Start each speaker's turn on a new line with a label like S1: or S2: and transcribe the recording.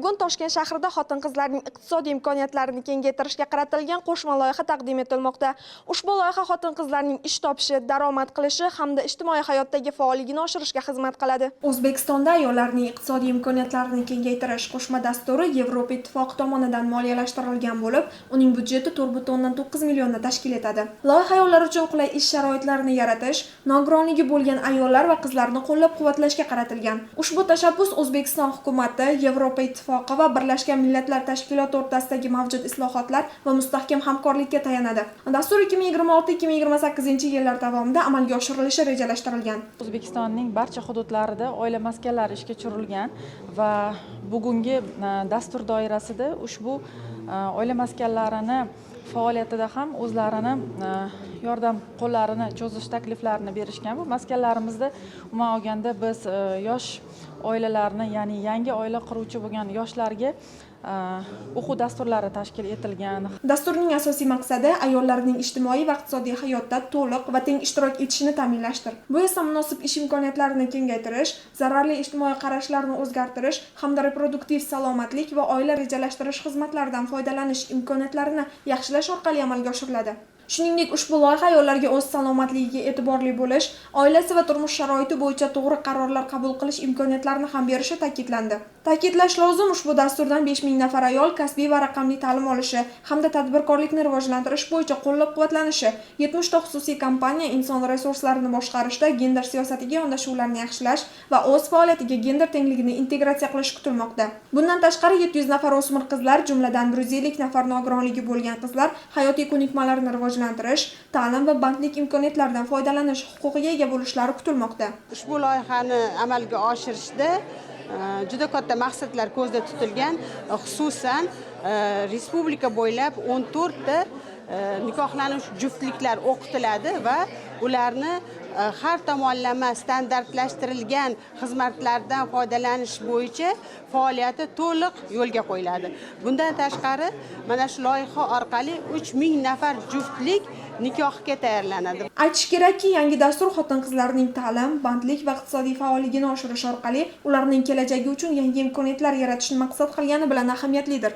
S1: Bugun Toshkent shahrida xotin-qizlarning iqtisodiy imkoniyatlarini kengaytirishga qaratilgan qo'shma loyiha taqdim etilmoqda. Ushbu loyiha xotin-qizlarning ish topishi, daromad qilishi hamda ijtimoiy hayotdagi faolligini oshirishga xizmat qiladi. O'zbekistonda ayollarning iqtisodiy imkoniyatlarini kengaytirish qo'shma dasturi Yevropa Ittifoqi tomonidan moliyalashtirilgan bo'lib, uning byudjeti 4,9 millionni tashkil etadi. Loyiha ayollar uchun qulay ish sharoitlarini yaratish, nogironligi bo'lgan ayollar va qizlarni qo'llab-quvvatlashga qaratilgan. Ushbu tashabbus O'zbekiston hukumati, Yevropa Ittifoqi va Birlashgan Millatlar Tashkiloti o'rtasidagi mavjud islohotlar va mustahkam hamkorlikka tayanadi. Dastur 2026-2028 yillar davomida amalga oshirilishi rejalashtirilgan.
S2: O'zbekistonning barcha hududlarida oila maskanlari ishga tushirilgan va bugungi dastur doirasida ushbu oila maskanlarini faoliyatida ham o'zlarini yordam qo'llarini cho'zish takliflarini berishgan. Bu maskanlarimizda umuman olganda biz yosh oilalarni, ya'ni yangi oila quruvchi bo'lgan yoshlarga o'quv dasturlari tashkil etilgan.
S1: Dasturning asosiy maqsadi ayollarning ijtimoiy va iqtisodiy hayotda to'liq va teng ishtirok etishini ta'minlashdir. Bu esa munosib ish imkoniyatlarini kengaytirish, zararli ijtimoiy qarashlarni o'zgartirish hamda reproduktiv salomatlik va oila rejalashtirish xizmatlaridan foydalanish imkoniyatlarini yaxshilash orqali amalga oshiriladi. Shuningdek, ushbu loyiha ayollarga o'z salomatligiga e'tiborli bo'lish, oilasi va turmush sharoiti bo'yicha to'g'ri qarorlar qabul qilish imkoniyatlarini ham berishi ta'kidlandi. Ta'kidlash lozim, ushbu dasturdan 5000 nafar ayol kasbiy va raqamli ta'lim olishi hamda tadbirkorlikni rivojlantirish bo'yicha qo'llab-quvvatlanishi, 70 ta xususiy kompaniya inson resurslarini boshqarishda gender siyosatiga yondashuvlarni yaxshilash va o'z faoliyatiga gender tengligini integratsiya qilish kutilmoqda. Bundan tashqari, 700 nafar o'smir qizlar, jumladan 150 nafar nogironligi bo'lgan qizlar hayotiy ko'nikmalarini rivojlantirish, ta'lim va bandlik imkoniyatlaridan foydalanish huquqiga ega bo'lishlari kutilmoqda.
S3: Ushbu loyihani amalga oshirishda juda katta maqsadlar ko'zda tutilgan. Xususan, respublika bo'ylab 14 ta nikohlanuvchi juftliklar o'qitiladi va ularni har tomonlama standartlashtirilgan xizmatlardan foydalanish bo'yicha faoliyati to'liq yo'lga qo'yiladi. Bundan tashqari, mana shu loyiha orqali 3000 nafar juftlik nikohga tayyorlanadi.
S1: Aytish kerakki, yangi dastur xotin-qizlarning ta'lim, bandlik va iqtisodiy faolligini oshirish orqali ularning kelajagi uchun yangi imkoniyatlar yaratishni maqsad qilgani bilan ahamiyatlidir.